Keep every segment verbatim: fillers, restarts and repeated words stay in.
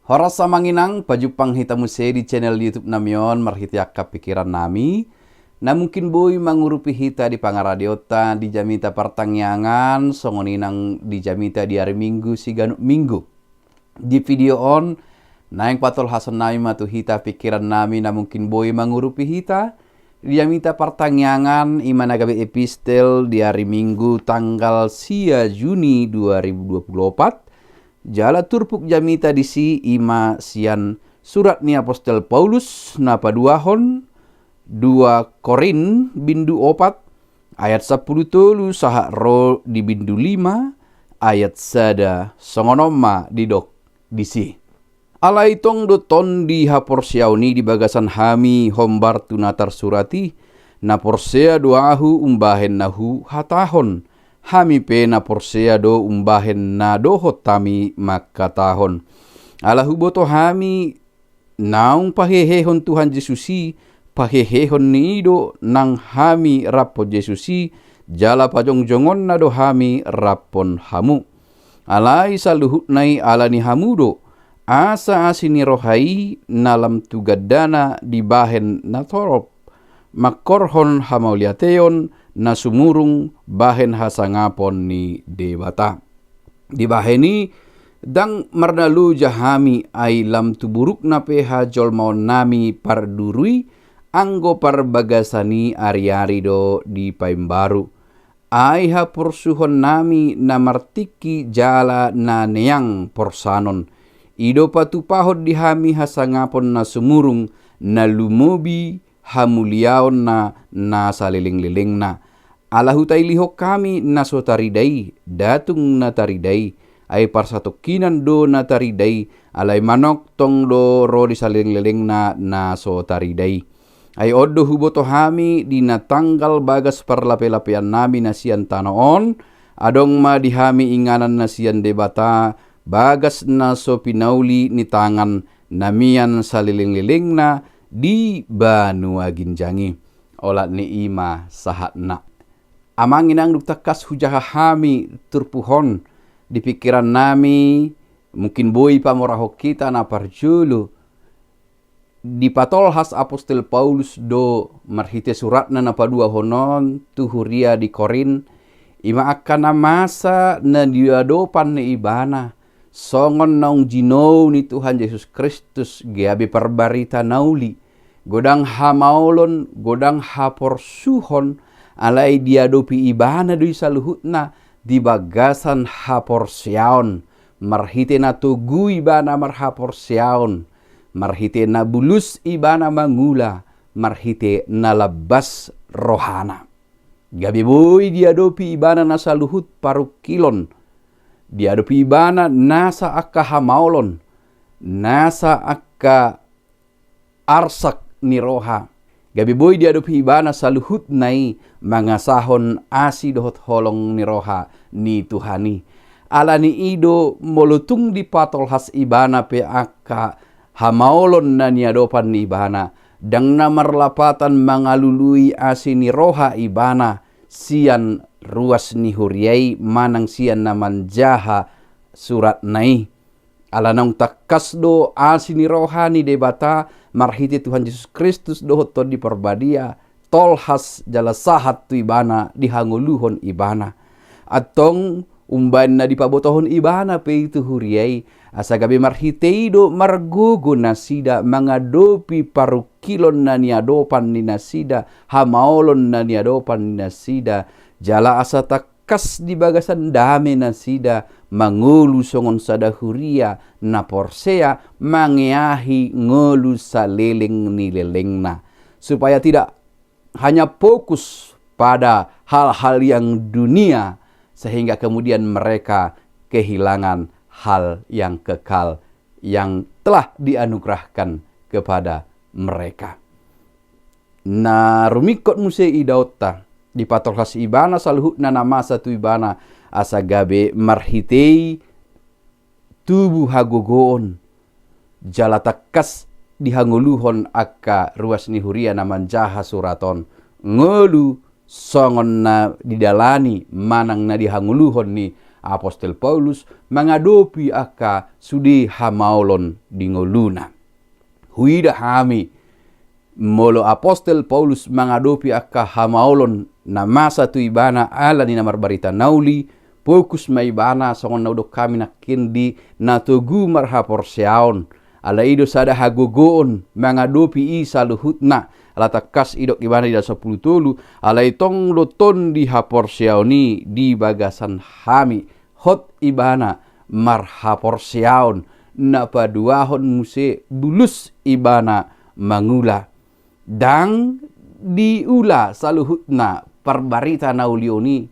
Horas amang inang, pajumpang hita muse di channel YouTube nami on marhite angka pikiran nami. Na mungkin boi mangurupi hita di pangaradeonta di jamita partangiangan, songon i nang di jamita di ari Minggu siganup minggu. Di video on, naeng patolhashon nami ma tu hita pikiran nami na mungkin boi mangurupi hita, di jamita partangiangan, i ma na gabe epistel di ari Minggu tanggal sia Juni dua ribu dua puluh opat, jala turpuk jamita disi i ma sian surat ni apostel Paulus na paduahon dua Korint bindu opat ayat sampulu tolu sahat ro di bindu lima ayat sada, songon on ma didok disi. Alai tong do tondi haporseaon i di bagasan hami hombar tu na tarsurat i, na porsea do ahu umbahen na huhatahon, hami pe na porsea do umbahen na dohot hami mangkatahon. Ala huboto hami naung pahehehon Tuhan Jesus i, pahehehon ni i do nang hami rap Jesus i, jala pajongjongonna do hami rap hamu. Alai saluhutna i ala ni hamu do, asa asi ni roha i na lam tu gandana dibahen na torop, mangkorhon hamauliateon na sumurung bahen hasangapon ni Debata. Dibahen i, ndang marnaloja hami, ai lam tu burukna pe hajolmaon nami parduru i, anggo parbagasan i ari-ari do dipaimbaru. Ai haporsuhon nami na martingki jala na neang porsanon, i do patupahon di hami hasangapon na sumurung, na lumobi hamuliaonna na saleleng-lelengna. Ala hutailihon hami na so tarida i, ndang tung na tarida i, ai parsatongkinan do na tarida i, alai manongtong do ro di saleleng-lelengna na so tarida i. Ai on do huboto hami di na tanggal bagas parlape-lapean nami na sian tano on, adong ma di hami inganan na sian Debata, bagas na so pinauli ni tangan na mian saleleng-lelengna di banua ginjang i. Olat ni i ma sahatna. Amang inang, dung tangkas hujaha hami turpuk on di pikiran nami, mungkin boi pamorahon hita na parjolo, dipatolhas apostel Paulus do marhite suratna na paduahon on tu huria di Korint, i ma angka na masa na diadopan ni ibana, songon naung jinou ni Tuhan Jesus Kristus gabe parbarita na uli, godang hamaolon, godang haporsuhon, alai diadopi ibana do i saluhutna di bagasan haporseaon, marhite na togu ibana marhaporseaon, marhite na bulus ibana mangula, marhite na lambas rohana. Gabe boi diadopi ibana na saluhut parungkilon, diadopi ibana nasa angka hamaolon, nasa angka arsak ni roha. Gabe boi diadopi ibana saluhutna i mangasahon asi dohot holong ni roha ni Tuhan i. Ala ni i do molo tung dipatolhas ibana pe angka hamaolon na niadopan ni ibana, ndang na marlapatan mangalului asi ni roha ibana sian ruas ni huria i manang sian na manjaha suratna i. Ala naung tangkas do asi ni roha ni Debata marhite Tuhan Jesus Kristus dohot Tondi Parbadia, tolhas jala sahat tu ibana dihangoluhon ibana. Antong umbahen na dipabotohon ibana pe i tu huria i, asa gabe marhite i do margogo nasida mangadopi parungkilon na niadopan ni nasida, hamaolon na niadopan ni nasida, jala asa tangkas di bagasan dame nasida mangolu songon sada huria na porsea mangeahi ngolu saleleng ni lelengna, supaya tidak hanya fokus pada hal-hal yang dunia, sehingga kemudian mereka kehilangan hal yang kekal yang telah dianugerahkan kepada mereka. Na rumingkot muse idaonta, dipatolhas ibana saluhutna na masa tu ibana, asa gabe marhite i tubu hagogoon, jala tangkas dihangoluhon angka ruas ni huria na manjaha surat on, ngolu songon na didalani manang na dihangoluhon ni Apostel Paulus mangadopi angka sude hamaolon di ngoluna. Huida hami, molo Apostel Paulus mangadopi angka hamaolon na masa tu ibana ala ni na marbarita na uli, fokus ma ibana songon na hudok hami nangkin di na togu marhaporseaon. Ala i do sada hagogoon mangadopi i saluhutna. Ala tangkas idok ibana di ayat sampulu tolu, alai tong do tondi haporseaon i di bagasan hami. Hot ibana marhaporseaon, na paduahon muse bulus ibana mangula. Ndang diula saluhutna parbarita na uli on i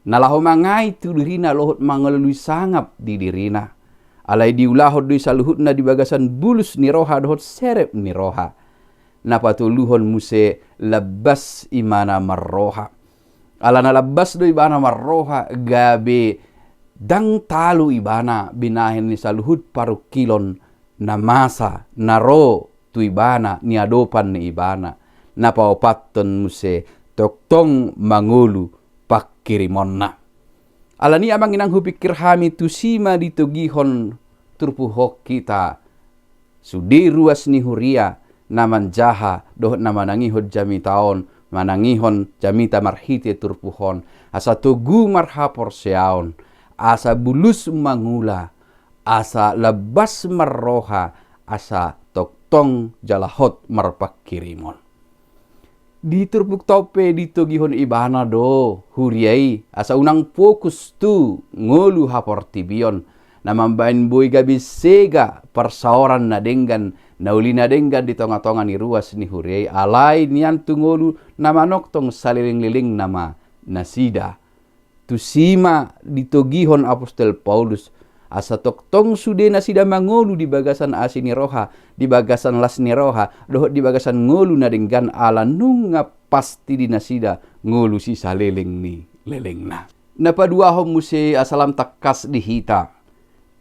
na laho mangait tu dirina dohot mangalului sangap di dirina. Alai diulahon do i saluhutna di bagasan bulus ni roha dohot serep ni roha. Na patoluhon muse lambas ibana marroha. Ala na lambas do ibana marroha, gabe ndang talu ibana binahen ni saluhut parungkilon na masa na ro tu ibana, niadopan ni ibana. Na paopathon muse tongtong mangolu pangkirimonna. Ala ni i, amang inang, hupingkir hami tusi ma ditogihon turpuk on hita sude ruas ni huria na manjaha dohot na manangihon jamita on, manangihon jamita marhite turpuk on, asa togu marhaporseaon, asa bulus mangula, asa lambas marroha, asa tongtong jala hot marpangkirimon. Di turpukta on pe ditogihon ibana do huria i asa unang fokus tu ngolu haportibion, na mambahen boi gabe sega parsaoran na denggan, na uli na denggan di tongatonga ni ruas ni huria i, alai nian tu ngolu na manongtong salelenglelengna ma nasida. Tusi ma ditogihon Apostel Paulus, asa tongtong sude nasida mangolu di bagasan asi ni roha, di bagasan las ni roha, dohot di bagasan ngolu na denggan, ala nunga pasti di nasida ngolu sisaleleng ni lelengna. Na paduahon muse asa lam tangkas di hita.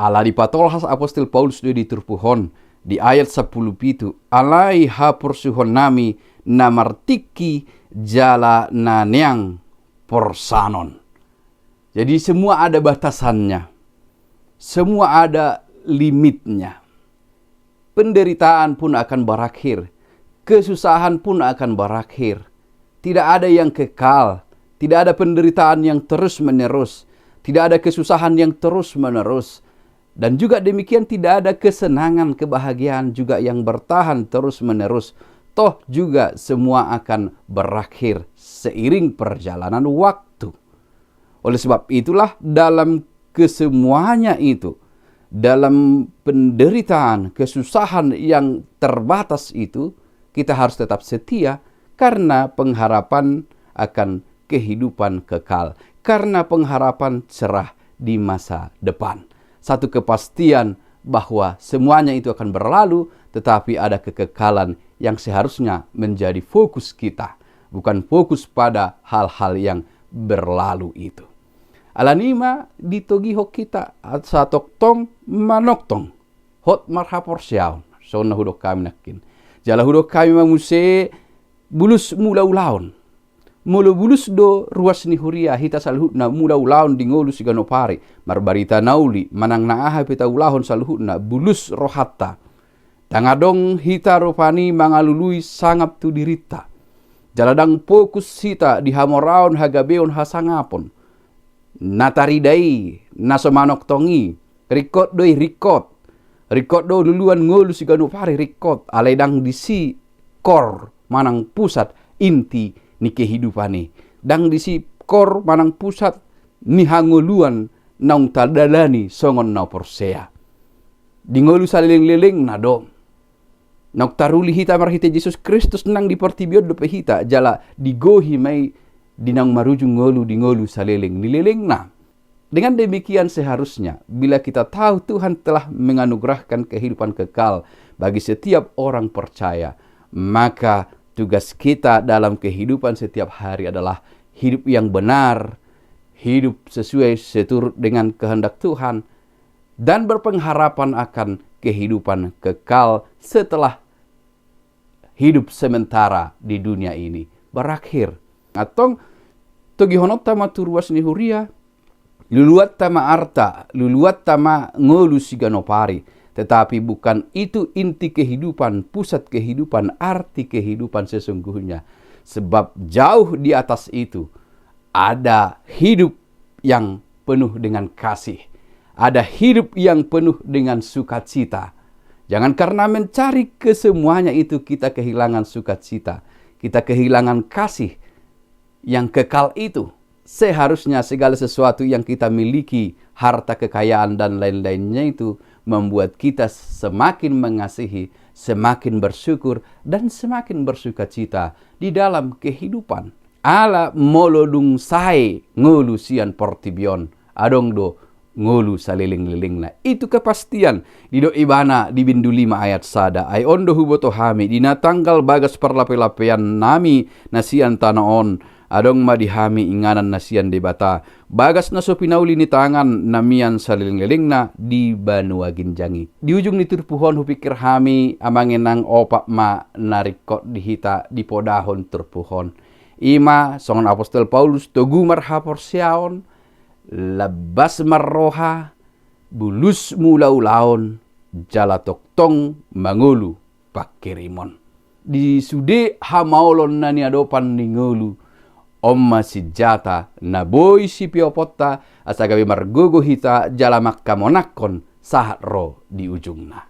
Ala dipatolhas Apostel Paulus do i di turpuk on, di ayat sampulu pitu, alai haporsuhonnami na martingki jala na neang porsanon. Jadi, semua ada batasannya. Semua ada limitnya. Penderitaan pun akan berakhir. Kesusahan pun akan berakhir. Tidak ada yang kekal. Tidak ada penderitaan yang terus-menerus. Tidak ada kesusahan yang terus-menerus. Dan juga demikian, tidak ada kesenangan, kebahagiaan juga yang bertahan terus-menerus. Toh juga semua akan berakhir seiring perjalanan waktu. Oleh sebab itulah, dalam kesemuanya itu, dalam penderitaan, kesusahan yang terbatas itu, kita harus tetap setia karena pengharapan akan kehidupan kekal, karena pengharapan cerah di masa depan. Satu kepastian bahwa semuanya itu akan berlalu, tetapi ada kekekalan yang seharusnya menjadi fokus kita, bukan fokus pada hal-hal yang berlalu itu. Ala ni i ma ditogihon hita asa tongtong manongtong hot marhaporseaon, songon na hudok hami nangkin. Jala hudok hami ma muse bulus mangula ulaon. Molo bulus do ruas ni huria, hita saluhutna mangula ulaon di ngolu siganup ari, marbarita na uli, manang na aha pe taulahon saluhutna, bulus rohanta. Ndang adong hita rupani mangalului sangap tu dirinta. Jala ndang fokus hita di hamoraon, hagabeon, hasangapon. Na tarida i, na so manongtong i, ringkot do i, ringkot. Ringkot do luluan ngolu siganup ari, ringkot. Alai ndang disi kor manang pusat inti ni kehidupan i. Ndang disi kor manang pusat ni hangoluan naung tadalani songon na porsea. Di ngolu saleleng-lelengna do. Naung taruli hita marhite Jesus Kristus nang di portibi on dope hita, jala digohi ma i di naung marujung ngolu di ngolu saleleng ni lelengna. Dengan demikian, seharusnya bila kita tahu Tuhan telah menganugerahkan kehidupan kekal bagi setiap orang percaya, maka tugas kita dalam kehidupan setiap hari adalah hidup yang benar, hidup sesuai seturut dengan kehendak Tuhan, dan berpengharapan akan kehidupan kekal setelah hidup sementara di dunia ini berakhir. Antong, togihononta ma tu ruas ni huria, Luluanta ma arta, luluanta ma ngolu siganup ari. Tetapi bukan itu inti kehidupan, pusat kehidupan, arti kehidupan sesungguhnya. Sebab jauh di atas itu ada hidup yang penuh dengan kasih. Ada hidup yang penuh dengan sukacita. Jangan karena mencari kesemuanya itu kita kehilangan sukacita, kita kehilangan kasih yang kekal itu. Seharusnya segala sesuatu yang kita miliki, harta kekayaan dan lain-lainnya itu membuat kita semakin mengasihi, semakin bersyukur, dan semakin bersukacita di dalam kehidupan. Ala molo dung sae ngolu sian portibi on, adong do ngolu saleleng-lelengna. Itu kepastian didok ibana di bindu lima ayat sada. Ai on do huboto hami, di na tanggal bagas parlape-lapean nami na sian tano on, adong ma di hami inganan na sian Debata, bagas na so pinauli ni tangan na mian saleleng-lelengna di banua ginjang i. Di ujung ni turpuk on hupikir hami, amang inang, opat ma na ringkot di hita dipodahon turpuk on. I ma songon apostel Paulus, togu marhaporseaon, lambas marroha, bulus mangula ulaon, jala tongtong mangolu pangkirimon. Di sude hamaolon na niadopan ni ngolu, on ma sinjata na boi sipioponta asa gabe margogo hita jala manghamonanghon sahat ro di ujungna.